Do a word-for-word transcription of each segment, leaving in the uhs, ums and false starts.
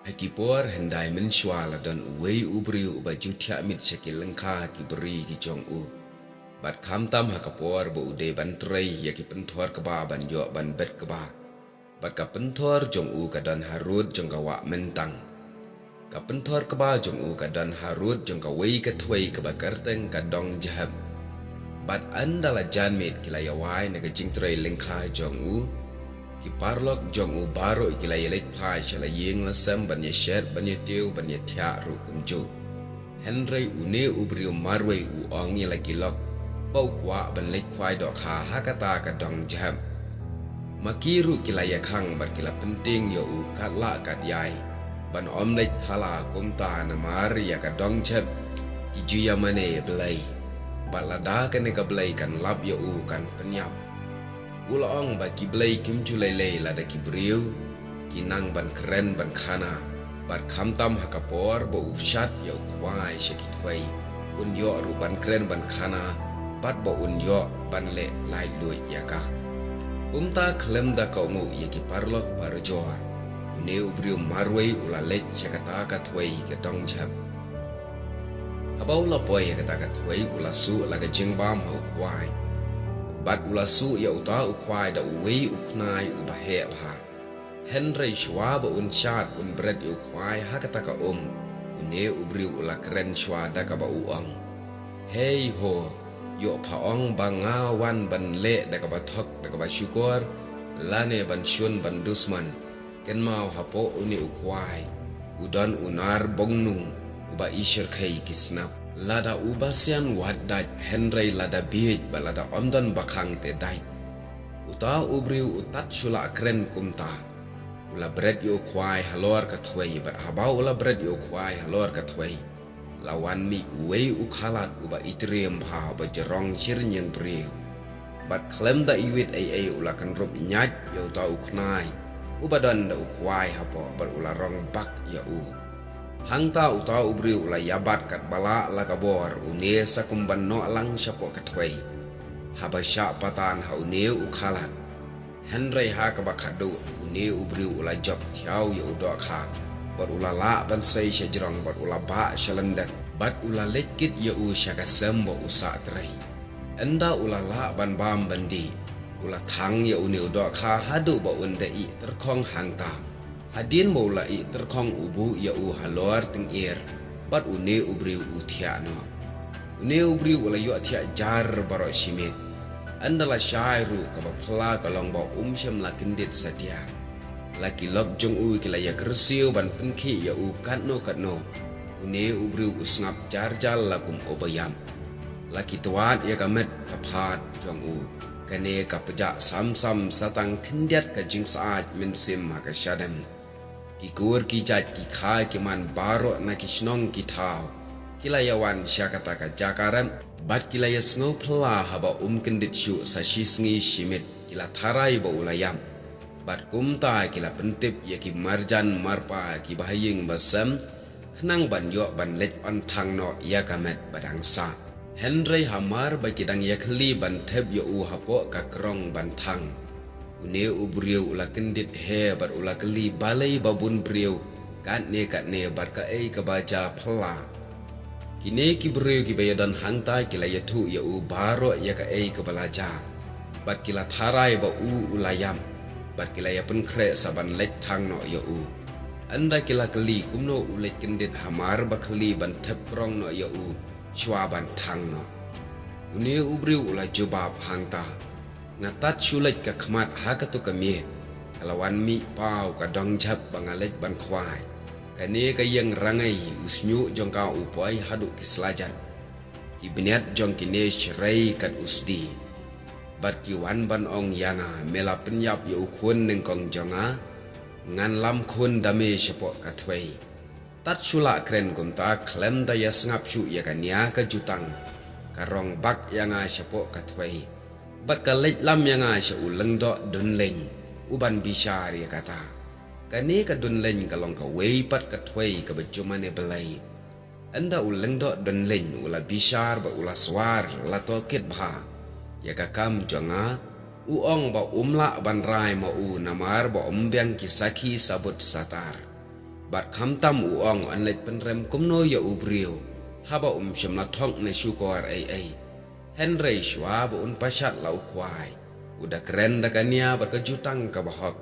Ha ki por hyndai mynshuwa la don uwei u briew uba ju thiah miet sha ki lyngkha ki bri ki jong u. Bad khamtam ha ka por ba u dei ban trei ïa ki pynthor kba ban ïoh ban bet kba. Bad ka pynthor jong u ka don harud jong ka wah myntang. Ka pynthor kba jong u ka don harud jong kawei ka thwei kaba kyrteng ka Dong Jhep. Bad ynda la jan miet ki la ïawai na ka jingtrei lyngkha jong u. Ki paralok jong u baroh ki la ïaleit phai sha la ïing la sem ban ïashet ban ïatiew ban ïathiah ruh kumjuh. Hynrei une u briew marwei u ong ïa la ki lok ba u kwah ban leit khwai dohkha ha kata ka Dong Jhep. Ma ki ruh ki la ïakhang bad ki la pyntieng ïa u katlah katïai ban ym leit thala kumta namar ïa ka Dong Jhep ki ju ïamane blei. Bad lada kane ka blei kan lap ïa u kan pynïap. U la ong ba ki blei kim ju lei lei lada ki briew ki nang ban kren ban khana. Bad khamtam ha ka por ba u shad ïa u khwai sha ki thwei un ïoh ruh ban kren ban khana. Bad ba un ïoh ban leh laitluid ïa ka. Kumta khlem da kohnguh ïa ki paralok parajor, une u briew marwei u la leit sha kata ka thwei ka Dong Jhep. Haba u la poi ïa kata ka thwei u la suh la ka jingbam ha u khwai. Bad u la suh ïa uta u khwai da uwei u khnai uba heh bha. Hynrei shuwa ba un shad un bret ïa u khwai ha kata ka um, une u briew u la kren shuwa da kaba u ong, "Hei ho, ïoh pha ong ba nga wan ban leh da kaba thok da kaba shukor, lane ban shun ban dusmon. Kynmaw hapoh une u khwai u don u nar bongnung uba i shyrkhei ki snap." Lada uba sian wat dait, hynrei lada bieit bad lada ym don bakhang te dait. Uta u briew u tat shu lah kren kumta. U la bret ïa u khwai halor ka thwei, bad haba u la bret ïa u khwai halor ka thwei, la wan mih uwei u khalat uba itriem bha uba jrong shirñiang briew. Bad khlem da iwit ei ei u la kynrup ñiat ïa uta u khnai uba don da u khwai hapoh bad u la rong bak ïa u. Hangta uta u briew u la ïabat katba lah la ka bor, une sa kum ban noh lang shapoh ka thwei. Haba shah patan ha une u khalat. Hynrei ha kaba khadduh une u briew u la jop thiaw ïa u dohkha, bad u la lah ban sei sha jrong bad u la bah sha lyndet, bad u la leit kit ïa u sha ka sem ba u sah trei. Ynda u la lah ban bam ban dih, u la thang ïa une u dohkha haduh ba un da ih tyrkhong hangta. Hadien ba u la ih tyrkhong u buh ïa u halor tyngir, bad une u briew u thiah noh. Une u briew u la ïoh thiah jar baroh shi miet. Ynda la shai ruh kaba phylla ka long ba um shym la kyndit satia. La ki lok jong u ki la ïa kyrsiew ban pynkhih ïa u katno katno. Une u briew u sngap jar jar la kum uba ïap. La ki twad ïa ka met ka phad jong u. Kane ka pjah sam sam sa tang khyndiat ka jingsyaid mynsiem ha ka shadem. Ki kur ki jait ki kha ki man baroh na ki shnong ki thaw ki la ïa wan sha kata ka jaka rep, bad ki la ïa sngew phylla haba um kyndit shuh sa shi sngi shi miet, ki la tharai ba u la ïap. Bad kumta ki la pyntip ïa ki marjan marpa ki bahaïing basem, khnang ban ïoh ban leit ban thang noh ïa ka met ba dang sah. Hynrei hamar ba ki dang ïa khylli ban thep ïa u hapoh ka krong ban thang, une u briew u la kyndit he bad u la kylli balei ba bun briew katne katne bad kaei kaba jia phylla. Kine ki briew kiba ïa don hangta ki la ïathuh ïa u baroh ïa kaei kaba la jia. Bad ki la tharai ba u u la ïap. Bad ki la ïa pynkhreh sa ban leit thang noh ïa u. Ynda ki la kylli kumno u leit kyndit hamar ba khylli ban thep krong noh ïa u shuwa ban thang noh. Une u briew u la jubab hangta, nga tat shu leit ka khmat ha kato ka miet. Ka la wan mih paw ka Dong Jhep ba nga leit ban khwai. Kane ka ïeng rangai u shñiuh jong ka u poi haduh ki slajan. Ki bniat jong kine shrei kat u sdi. Bad ki wan ban ong ïa nga, me la pynïap ïa u khun nyngkong jong nga. Ngan lam khun da me shapoh ka thwei. Tat shu lah kren kumta khlem da ïa sngap shuh ïa ka nia ka jutang. Ka rong bak ïa nga shapoh ka thwei. Bad ka leit lam ïa nga sha u lyngdoh Dunleng u ban bishar ïa kata. Kane ka Dunleng ka long kawei pat ka thwei kaba ju mane blei. Ynda u lyngdoh Dunleng u la bishar bad u la swar la tohkit bha ïa ka kam jong nga, u ong ba um lah ban rai ma u namar ba um biang ki sakhi sabut satar. Bad khamtam u ong yn leit pynrem kumno ïa u briew haba um shym la thok ne shukor ei ei. Hynrei shuwa ba un pashat la u khwai, u da kren da ka nia bad ka jutang kaba hok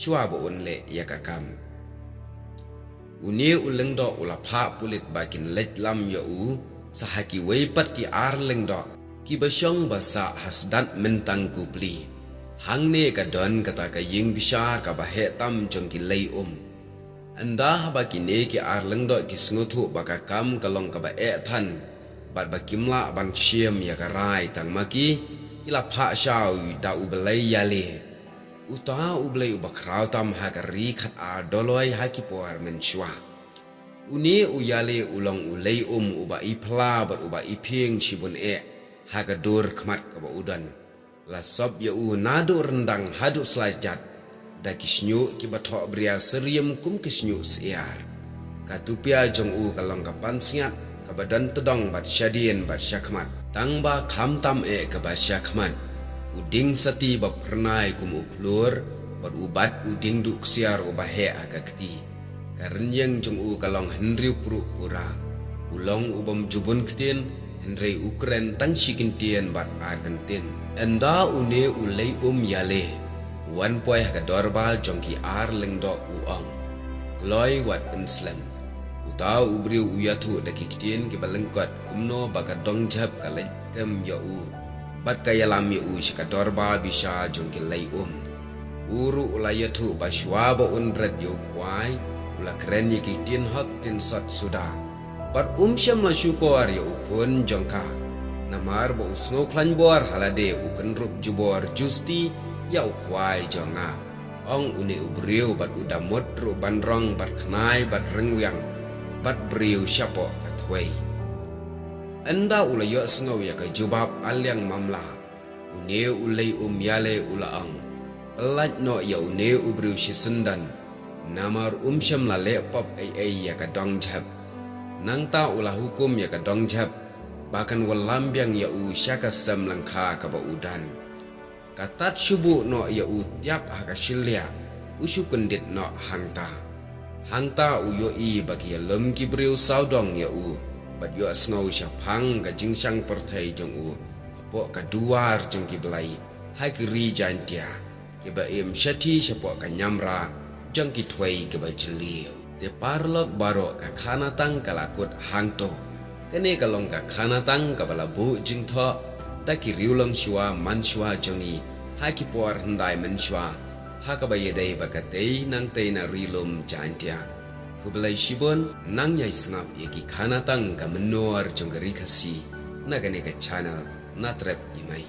shuwa ba un leh ïa ka kam. Une u lyngdoh u la phah pulit ba kin leit lam ïa u sa ha kiwei pat ki ar lyngdoh kiba shong ba sah ha sdat myntang Kupli. Hangne ka don kata ka ïing bishar kaba heh tam jong ki lei um. Ynda haba kine ki ar lyngdoh ki sngewthuh ba ka kam ka long kaba eh than bad ba kim lah ban shim ïa ka rai tang ma ki, ki la phah shaw da u blei Ïaleh, uta u blei uba khraw tam ha ka ri khatar Doloi ha ki por mynshuwa. Une u Ïaleh u long u lei um uba i phla bad uba i phieng shibun eh ha ka dur khmat kaba u don. La sop ïa u naduh ryndang haduh slajat da ki shñiuh kiba thoh bria syriem kum ki shñiuh syiar. Ka tupia jong u ka long ka pansngiat kaba don tdong bad shadien bad shakhmat. Tang ba khamtam eh kaba shakhmat, u dieng sati ba phyrnai kum u khlur bad u bat u dieng duh ksiar uba heh ha ka kti. Ka rynïeng jong u ka long hynriew pruh pura. U long u bym ju bun ktien, hynrei u kren tang shi kyntien bad ar kyntien. Ynda une u lei um Ïaleh u wan poi ha ka dorbar jong ki ar lyngdoh u ong, kloi wat pynslem. Uta u briew u ïathuh da ki ktien kiba lyngkot kumno ba ka dong jhep ka leit kem ïa u bad ka ïalam ïa u sha ka dorbar bishar jong ki lei um. U ruh u la ïathuh ba shuwa ba un bret ïa u khwai, u la kren ïa ki ktien hok ktien sot suda. Bad um shym la shukor ïa u khun jong ka, namar ba u sngewkhlaiñ bor ha lade u kynrup jubor justi ïa u khwai jong nga, ong une u briew bad u da mut ruh ban rong bad khnai bad ryngwiang bad briew shapoh ka thwei. Ynda u la ïohsngew ïa ka jubab aliang mamla, une u lei um Ïaleh u la ong, pyllait noh ïa une u briew shisyndon, namar um shym la leh pop ei ei ïa ka dong jhep. Nangta u la hukum ïa ka dong jhep ba kan wallam biang ïa u sha ka sem lyngkha kaba u don. Ka tad shu buh noh ïa u tiap ha ka shylliah, u shu kyndit noh hangta. Hangta u ïohi ba ki ïalum ki briew sawdong ïa u bad ïohsngew shaphang ka jingshang pyrthei jong u hapoh ka duwar jong ki blei ha ki ri Jaintia kiba im shathie shapoh ka ñiamra jong ki thwei kiba jylliew. Te paralok baroh, ka khana tang ka la kut hangto. Kane ka long ka khana tang kaba la buh jingthoh da ki riewlong shuwa manshuwa jong ngi ha ki por hyndai mynshuwa, ha kaba ïadei bad ka tei nangtei na ri lum Jaintia. Khublei shibun, nang ïai sngap ïa ki khana tang ka mynnor jong ka ri Khasi na kane ka channel Na Trep I Mei.